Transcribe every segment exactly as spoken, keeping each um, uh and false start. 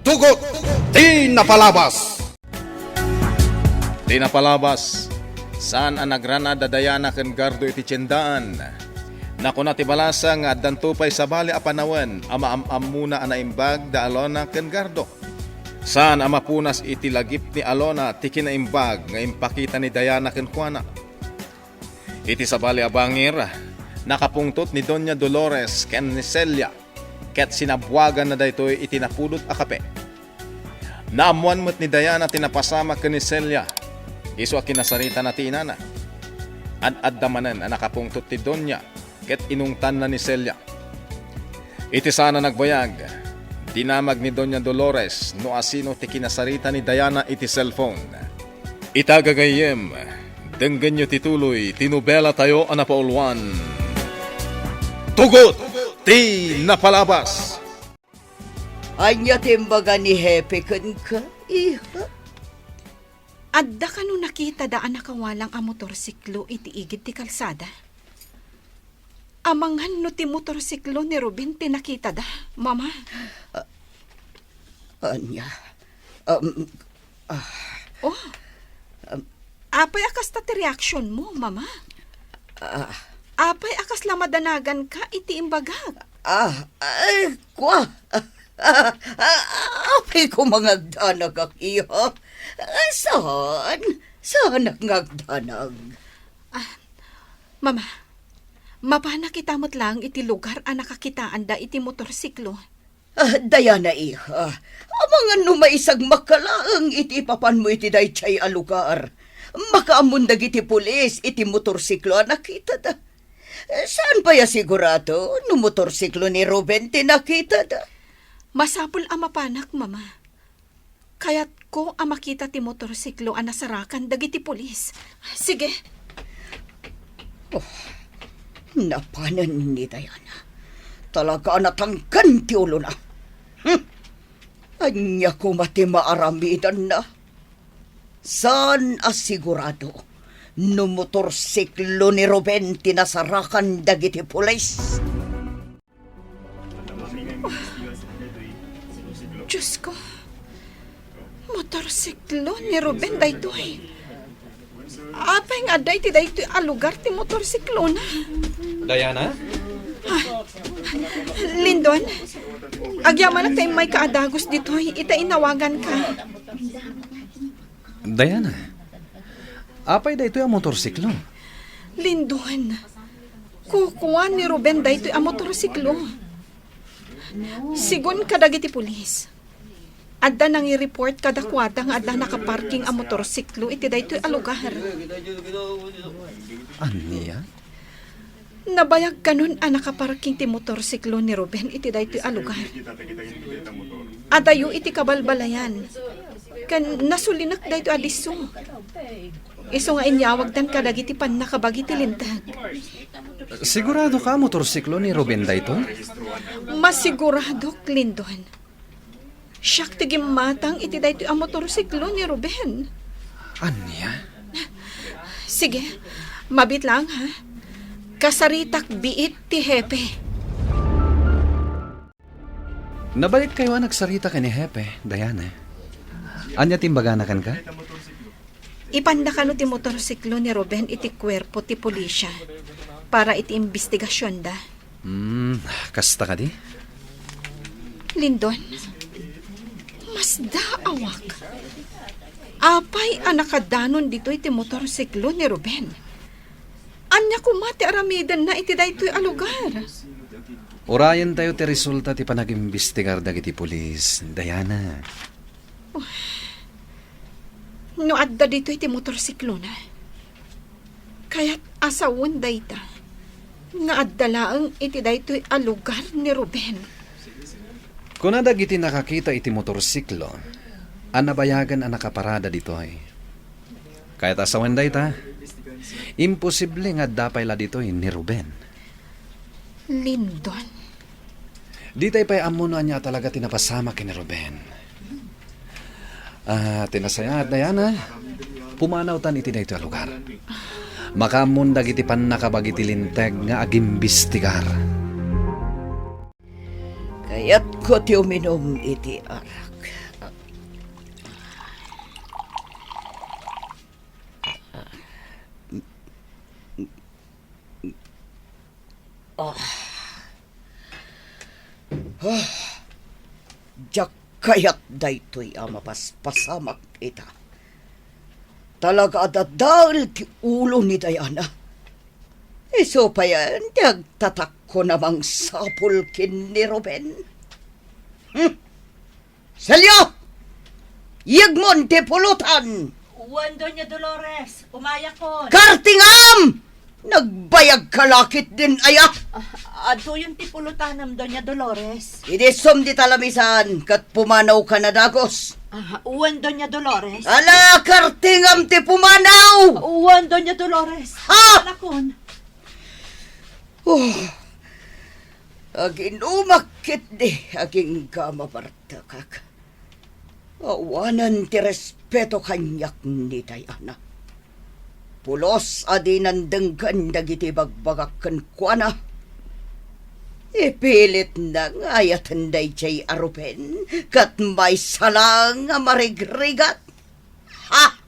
Tugot ti napalabas. Ti napalabas, saan a nagrana da Diana ken Gardo iti tiendaan. Nakuna ti balasa nga addanto pay sabali a panawen a maam-ammona a naimbag da Alona ken Gardo. Saan a mapunas iti lagip ni Alona ti kinaimbag nga impakita ni Diana kenkuana. Iti sabali a bangir, nakapungtot ni Doña Dolores ken ni Celia, ket sinabuaganna daytoy iti napudot a kape. Naammoan met ni Diana ti napasamak ken ni Celia, isu a kinasaritana ti inana. Ad-adda manen a nakapungtot ti Doña, ket inungtanna ni Celia. Iti saan a nagbayag, dinamag ni Doña Dolores no asino ti kinasarita ni Diana iti cellphone. Ita, gagayyem, denggenyo ti tuloy ti nobela tayo a napauluan, Tugot ti Napalabas. Ania ti imbaga ni Hepe kenka, iha? Adda kano nakitada a nakawalang a motorsiklo iti igid ti kalsada? Amangan no ti motorsiklo ni Ruben ti nakitada, Mama. Ah, ania? Um, ah, Oh, um, apay a kasta ti reaksyon mo, Mama? Ah. Apay a kasla madanaganka iti imbagak? Ah, ay, kua. Ah, ah, apay ko mangagdanag, iha? Ah, saan? Saanak nga agdanag? Ah, Mama, mapanak ita met laeng iti lugar a nakakitaanda iti motorsiklo. Ah, Diana, iha, amangan no maisagmakka laeng iti ipapanmo iti daydiay a lugar. Makaammon dagiti pulis iti motorsiklo a nakitada. Saan pay a sigurado no motorsiklo ni Ruben ti nakitada? Masapul a mapanak, Mama. Kayatko a makita ti motorsiklo a nasarakan dagiti pulis. Sige. Oh, napanen ni Diana. Talaga a natangken ti ulona. Hmm. Ania koma ti maaramidanna? Saan a sigurado no motorsiklo ni Ruben ti nasarakan dagiti pulis. Diyos ko, motorsiklo ni Ruben daytoy. Apay nga adda iti daytoy a lugar ti motorsiklona? Diana? Ah, Lindon, agyamanak ta immayka a dagus ditoy ita inawaganka. Diana, apay daytoy a motorsiklo? Lindon, kukua ni Ruben daytoy a motorsiklo. Sigun kadagiti pulis, adda nangi-report kadakuada nga adda nakaparking a motorsiklo iti daytoy a lugar. Ania? Nabayag kanon a nakaparking ti motorsiklo ni Ruben iti daytoy a lugar. Adayo iti kabalbalayan, ken nasulinek daytoy a disso. Isu nga inyawagdan kadagiti pannakabagi ti linteg. Sigurado ka a motorsiklo ni Ruben daytoy? Masiguradok, Lindon. Siak ti gimmatang iti daytoy a motorsiklo ni Ruben. Ania? Sige, mabiit lang, ha? Kasaritak biit ti Hepe. Nabayagkayo a nagsarita ken ni Hepe, Diana. Ania ti imbagana kenka? Ipanda kano ti motorsiklo ni Ruben iti kuerpo ti pulisya para iti imbestigasionda. Hmm, kasta kadi? Lindon, masdaawak. Apay a nakadanon ditoy ti motorsiklo ni Ruben? Ania koma ti aramidenna iti daytoy a lugar? Urayentayo ti resulta ti panagimbestigar dagiti pulis, Diana. No adda ditoy ti motorsiklona, kayat a sawen dayta nga adda laeng iti daytoy a lugar ni Ruben. Kuna dagiti nakakita iti motorsiklo a nabayagen a nakaparada ditoy. Kayat a sawen dayta, imposible nga adda pay la ditoy ni Ruben. Lindon. Ditay pay ammo no ania talaga ti napasamak ken ni Ruben. Ah, ti nasayaat, Diana, pumanawtan iti daytoy a lugar. Makaammon dagiti pannakabagi ti linteg nga agimbestigar. Kayatko ti uminum iti arak. Ah. Ah. Diak kayat daytoy a mapaspasamak ita. Talaga a dadael ti ulo ni Diana. Isu payen ti agtatakko a mangsapul ken ni Ruben. Hmm. Celio! Yegmon ti pulutan! Wen, Doña Dolores, umayakon. Kartingam! Nagbayagka la ketdin aya? Ah, adtoyen ti pulutanam, Doña Dolores. Idi sum dita lamisan, ket pumanawka a dagus. Ah, wen, Doña Dolores. Ala, kartingam ti pumanaw! Wen, Doña Dolores. Ha? Anakon. Oh, aginumak ketdi agingga a mabartekak. Awanen ti respeto kaniak ni Diana. Pulos a dinan denggen dagiti ibagbagak kenkuana. Ipilitna nga ayaten daydiay a Ruben ket maysa laeng a marigrigat. Ha!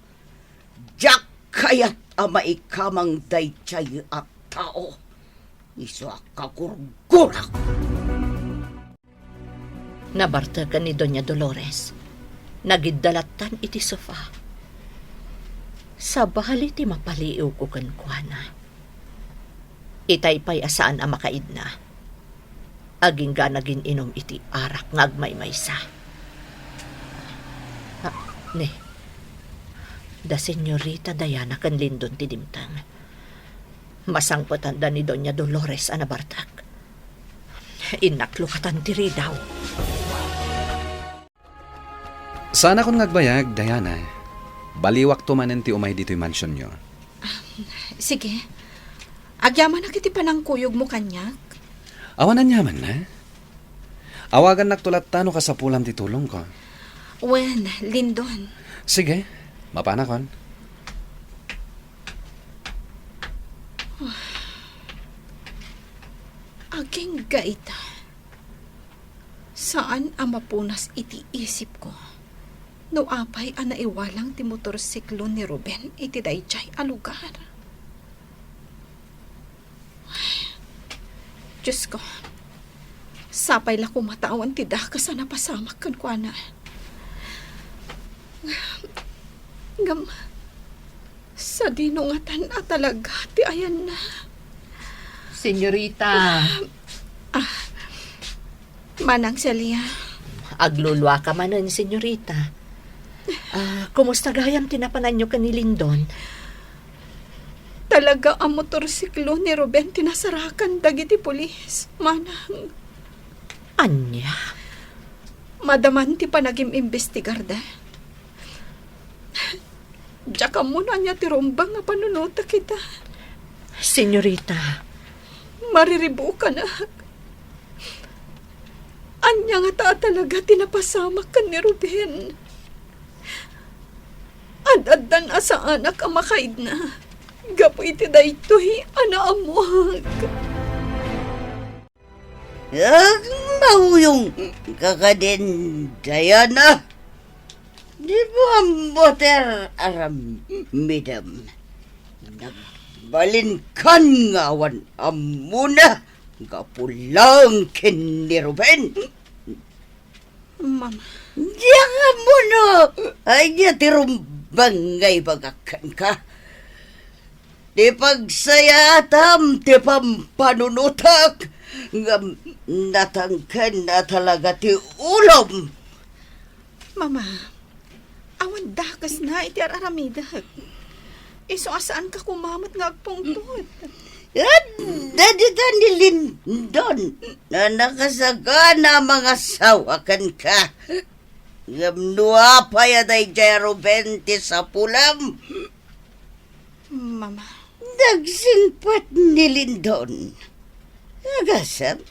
Diak kayat a maikamang daydiay a tao. Isu a kagurgurak. Nabarteken ni Doña Dolores. Nagiddalattan iti sofa. Sabali ti mapaliiwko kenkuana. Itay pay a saan a makaidna. Agingga nagin-inum iti arak nga agmaymaysa. Ah, ne. Da Señorita Diana ken Lindon ti dimteng. Masangpetanda ni Doña Dolores a nabartek. Innak lukatan ti ridaw. Saanakon nga agbayag, Diana. Baliwakto manen ti umay ditoy mansionyo. Sige. Agyamanak iti panangkuyogmo kaniak. Awan aniamanna. Awagannakto latta no kasapulam ti tulongko. Wen, Lindon. Sige, mapanakon. Agingga ita. Saan a mapunas iti isipko no apay a naiwalang ti motorsiklo ni Ruben iti daydiay a lugar. Diosko, sapay la koma ta awan ti dakes a napasamak kenkuana. Ngem, sadino ngatan a talaga ti ayanna? Señorita. Ah, Manang Celia. Agluluaka manen, Señorita. Ah, kumusta gayam ti napananyo ken ni Lindon? Talaga a motorsiklo ni Ruben ti nasarakan dagiti pulis, Manang. Ania? Madaman ti panagim-imbestigarda. Diak ammo no ania ti rumbeng a panunotek ita. Señorita. Mariribukanak. Ania ngata a talaga ti napasamak ken ni Ruben? Ad-addan a saanak a makaidna gapu iti daytoy a naammoak. Agmauyong ka kadin, Diana. Di mo ammo ti ar-aramidem. Nagbalinkan nga awan ammona gapu laeng ken ni Ruben. Mama. Diak ammo no ania ti rumbeng nga ibagak kenka. Ti pagsayaatam ti pampanunotek, ngem natangken a talaga ti ulom. Mama, awan dakesna iti ar-aramidek. Isu a saanka koma met nga agpungtot. Adda dita ni Lindon a nakasagana a mangasawa kenka. Ngem no apay a daydiay a Ruben ti sapulem? Mama. Nagsingpet ni Lindon. Agasem,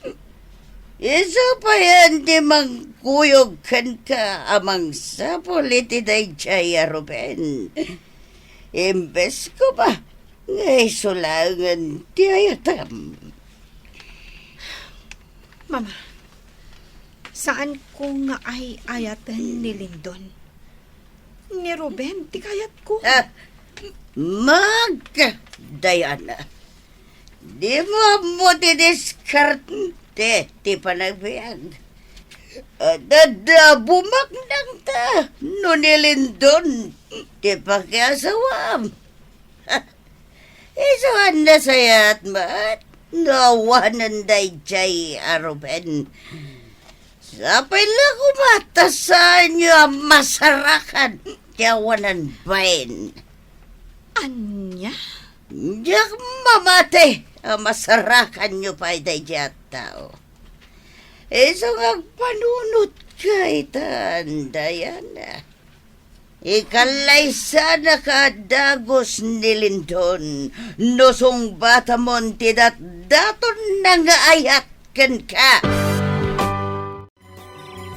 isu payen ti mangkuyog kenka a mangsapul iti daydiay a Ruben. Imbes koma nga isu laengen ti ayatem. Mama, Saanko nga ay-ayaten ni Lindon. Ni Ruben ti kayatko. Ah, mag-, Diana. Dimo ammo ti diskarte ti panagbiag. Adda bumaknangta no ni Lindon ti pakiasawam. Isu a nasayaat met no awanen daydiay a Ruben. Sapay la koma ta saanyo a masarakan ti awanan bain. Ania? Diak mamati a masarakanyo pay daydiay a tao. Isu nga agpanunot ka itan, Diana. Ikallaysanaka a dagus ni Lindon no sungbatamon ti datdatonna nga ayat kenka.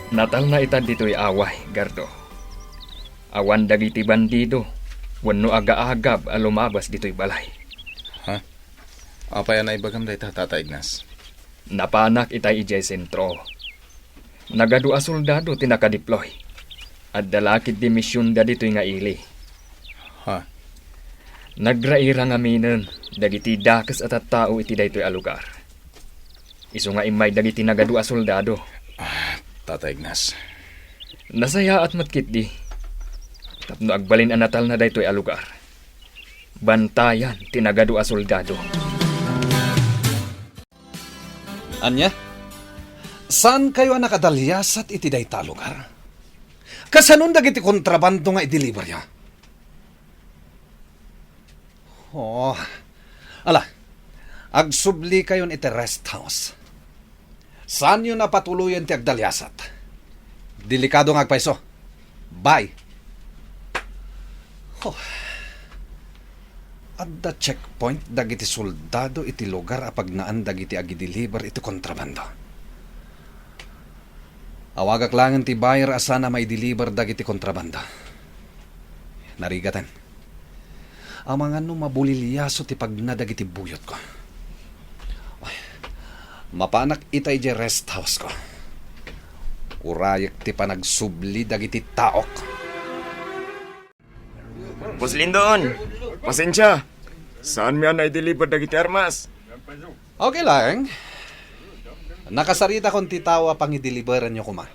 Natalna ita ditoy away, Gardo. Awan dagiti bandido wenno agaagab a lumabas ditoy balay. Ha? Apay a naibagam dayta, Tata Ignas? Napanak itay idiay sentro. Nagadu a soldado ti nakadeploy. Adda la ketdi misionda ditoy nga ili. Ha? Nagraira ngaminen dagiti dakes a tattao iti daytoy a lugar. Isu nga immay dagiti nagadu a soldado. Ah, Tata Ignas. Nasayaat met ketdi tapno agbalin a natalna daytoy a lugar. Bantayan ti nagadu a soldado. Ania? Saankayo a nakadaliasat iti dayta a lugar? Kasanon dagiti kontrabando nga ideliberyo? Oh, ala, agsublikayon iti rest house. Saanyon a patuloyen ti agdaliasat. Delikado nga agpayso. Bye. Huh. Adda checkpoint dagiti soldado iti lugar a pagnaan dagiti agideliver iti kontrabando. Awagak laengen ti buyer a saan a maideliver dagiti kontrabando. Narigaten. Amangan no mabuliliaso ti pagna dagiti buyotko. Ay, mapanak ita idiay rest house ko. Urayek ti panagsubli dagiti taok. Boss Lindon, pasensia. Saanmi a naideliver dagiti armas. Okay laeng. Nakasaritakon ti tao a pangideliveranyo koma.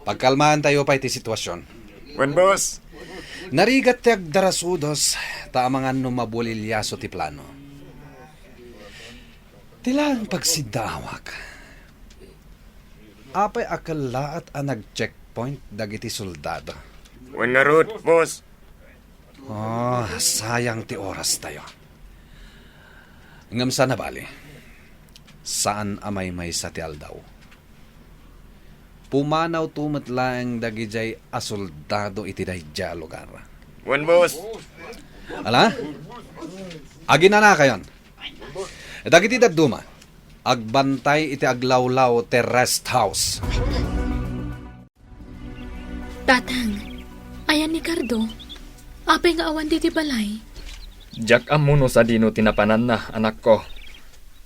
Pagkalmaantayo pay ti sitwasion. Wen, boss. Narigat ti agdarasudos, ta amangan no mabuliliaso ti plano. Ti laeng pagsiddaawak. Apay a kellaat a nag-checkpoint dagiti soldado? Wen ngarud, boss. Oh, sayang ti orastayo. Ngem saan a bali. Saan a maymaysa ti aldaw. Pumanawto met laeng dagidiay a soldado iti daydiay a lugar. Wen, boss. Ala? Aginanakayon. Dagiti dadduma, agbantay iti aglawlaw ti rest house. Tatang, ayan ni Gardo? Apay nga awan ditoy balay? Diak ammo no sadino ti napananna, anakko.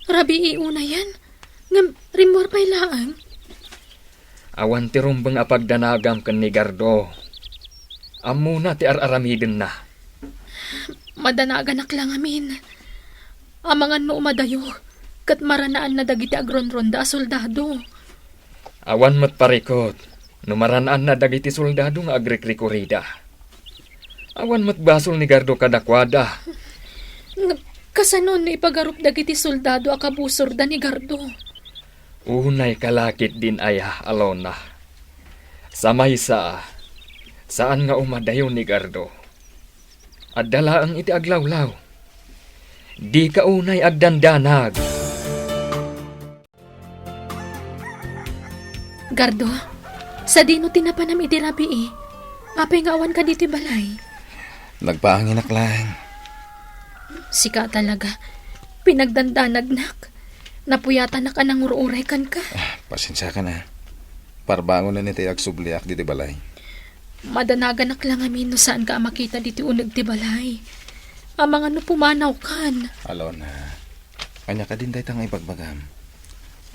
Rabii unayen, ngem rimmuar pay laeng. Awan ti rumbeng a pagdanagam ken ni Gardo. Ammona ti ar-aramidenna. Madanaganak la ngamin. Amangan no umadayo, ket maranaanna dagiti agronronda a soldado. Awan met parikut no maranaanna dagiti soldado nga agrikrikurida. Awan met basol ni Gardo kadakuada. Nga, kasano no ipagarup dagiti soldado a kabusorda ni Gardo? Unay kalakit din aya, Alona. Sa maysa, saan nga umadayo ni Gardo. Adda laeng iti aglawlaw. Dika unay agdandanag. Gardo, sadino ti napanam iti rabii? Apay nga awanka ditoy balay? Nagpaanginak laeng. Sika talaga. Pinagdandanagnak. Napuyatanak a nangur-uray kenka. Ah, pasensiakan a. Parbangonen iti agsubliak ditoy balay. Madanaganak la ngamin no saanka a makita ditoy uneg ti balay. Amangan no pumanawkan. Alona, ania kadin dayta nga ibagbagam?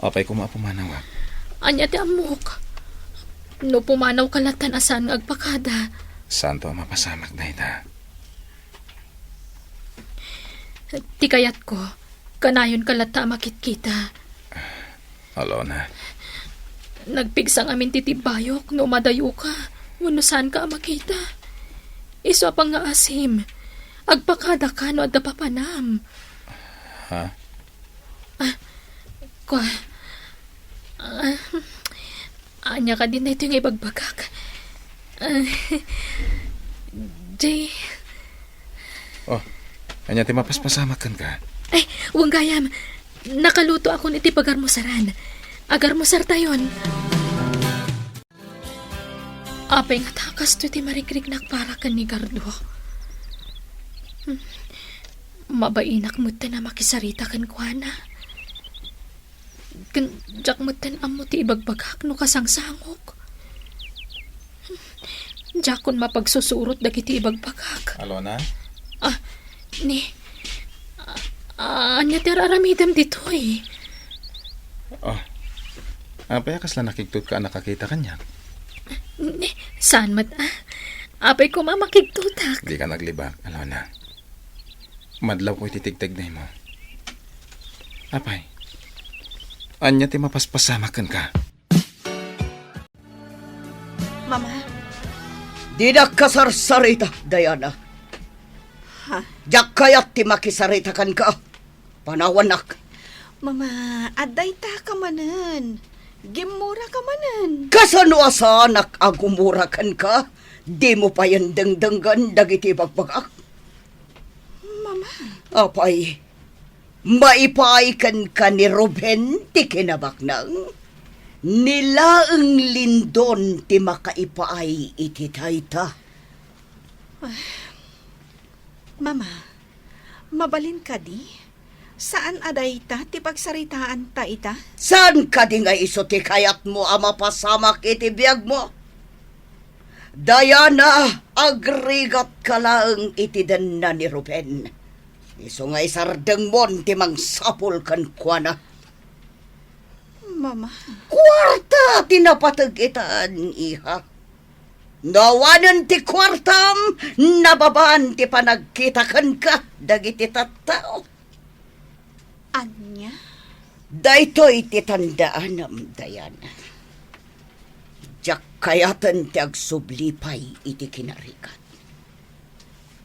Apay koma a pumanawak? Ania ti ammok? No pumanawka lattan a saan nga agpakada. Saanto a mapasamak dayta. Ti kayatko, kanayonka latta a makitkita. Alona. Nagpigsa ngamin ti tibbayok no madayoka wenno saanka a makita. Isu a pangngaasim, agpakadaka no adda papanam. Ha? Ah, kua. Ah, ania kadi daytoy nga ibagbagak? Ah, Jay. Oh, ania ti mapaspasamak kenka? Ay, wen gayam. Nakalutoakon iti pagarmusaran. Agarmusartayon. Apay ngata kastoy ti marikriknak para ken ni Gardo? Hmm. Mabainak metten a makisarita kenkuana. Ken diak metten ammo ti ibagbagak no kasangsangok. Diakon mapagsusurot dagiti ibagbagak. Alona? Ah, ni, ah, ania ti ar-aramidem ditoy? Oh, apay a kasla nakigtotka a nakakita kaniak? Ni, saan met, ah? Apay koma makigtotak? Dika naglibak, Alona. Madlawko iti tigtegnaymo. Apay, ania ti mapaspasamak kenka? Mama. Dinak kasarsarita, Diana. Ha? Diak kayat ti makisarita kenka. Panawannak. Mama, adda itaka manen. Gimmuraka manen. Kasano a saanak a gumura kenka? Dimo payen dengdenggen dagiti ibagbagak? Mama. Apay, maipaay kenka ni Ruben ti kinabaknang? Ni laeng Lindon ti makaipaay iti dayta. Ah, Mama, mabalin kadi? Saan a dayta ti pagsaritaanta ita? Saan kadi nga isu ti kayatmo a mapasamak iti biagmo? Diana, agrigatka laeng iti denna ni Ruben. Isu nga isardengmon ti mangsapul kenkuana. Mama. Kuarta ti napateg itan, iha. No awanen ti kuartam, nababan ti panagkita kenka dagiti tattao. Ania? Daytoy ti tandaanam, Diana. Diak kayaten ti agsubli pay iti kinarigat.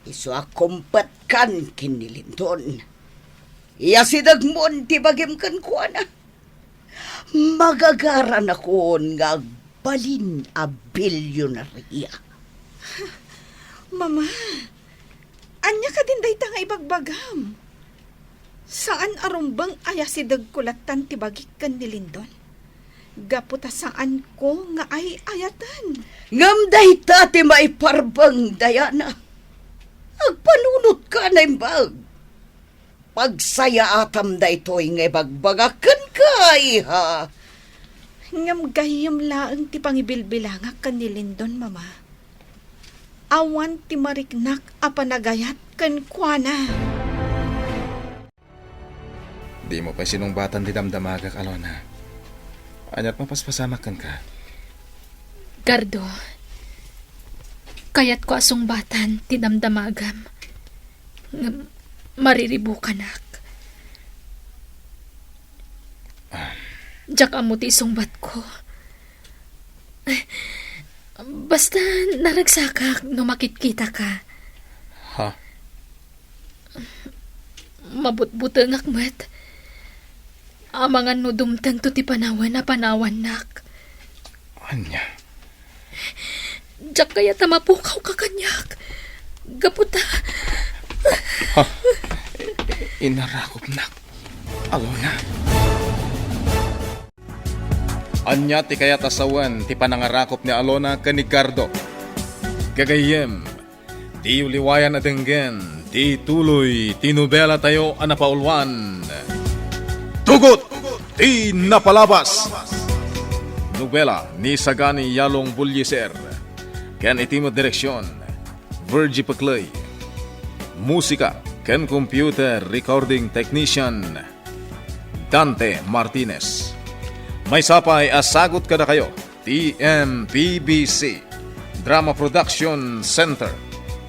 Isu a kumpetkan ken ni Lindon. Iyasidegmon ti bagim kenkuana. Magagaranakon nga agbalin a bilionaria. Mama, ania kadin dayta nga ibagbagam? Saan a rumbeng a iyasidegko lattan ti bagik ken ni Lindon. Gapu ta saanko nga ay-ayaten. Ngem dayta ti maiparbeng, Diana. Agpanunotka a naimbag. Pagsayaatam daytoy nga ibagbagak kenka, iha. Ngem gayyem laeng ti pangibilbilangak ken ni Lindon, Mama. Awan ti mariknak a panagayat kenkuana. Dimo pay sinungbatan ti damdamagak, Alona. Ania't mapaspasamak kenka? Gardo, kayatko a sungbatan ti damdamagam. Ngem mariribukanak. Ah. Diak ammo ti isungbatko. Basta naragsakak no makitkitaka. Ha? Mabutbutengak met. Amangan no dumtengto ti panawen a panawannak. Ania? Diak kayat a mapukawka kaniak. Gapu ta... Ha? Inarakopnak. Alona. Ania ti kayat a sawen ti panangarakop ni Alona ken ni Gardo? Gagayyem, diyo liwayan a denggen ti tuloy ti nobelatayo a napauluan, Tugot ti Napalabas. Nobela ni Sagani Yalong Bullieser ken iti met direksion, Virgie Peclay. Musika ken computer recording technician, Dante Martinez. Maysa pay a sagut kadakayo ti M P B C Drama Production Center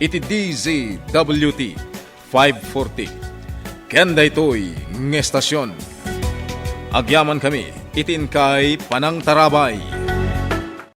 iti D Z W T five forty. Ken daytoy nga estasion, agyaman kami iti inkay panangtarabay.